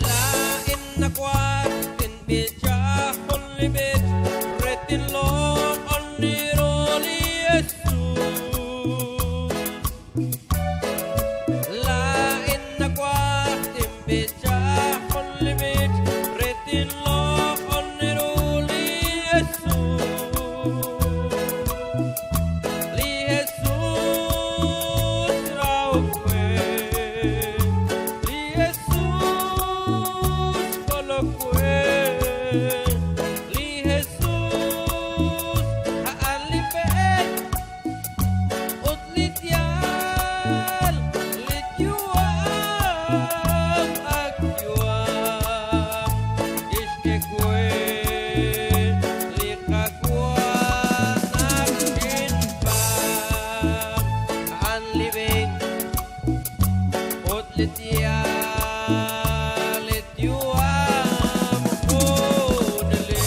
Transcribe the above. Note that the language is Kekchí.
Laa'in nawaj tinb'icha jun li b'ich re tinloq'oni ru li Jesus. Laa'in nawaj tinb'icha jun li b'ich re tinloq'oni ru li Jesus. Li Jesus rahok we, li Jesus kolok we, li Jesus a'an li b'e ut li yaal, li yu'am ak yu'am kixk'e we li Qaawa' naq xinpaab'. A'an li b'e ut li yaal, li yu'am junelik.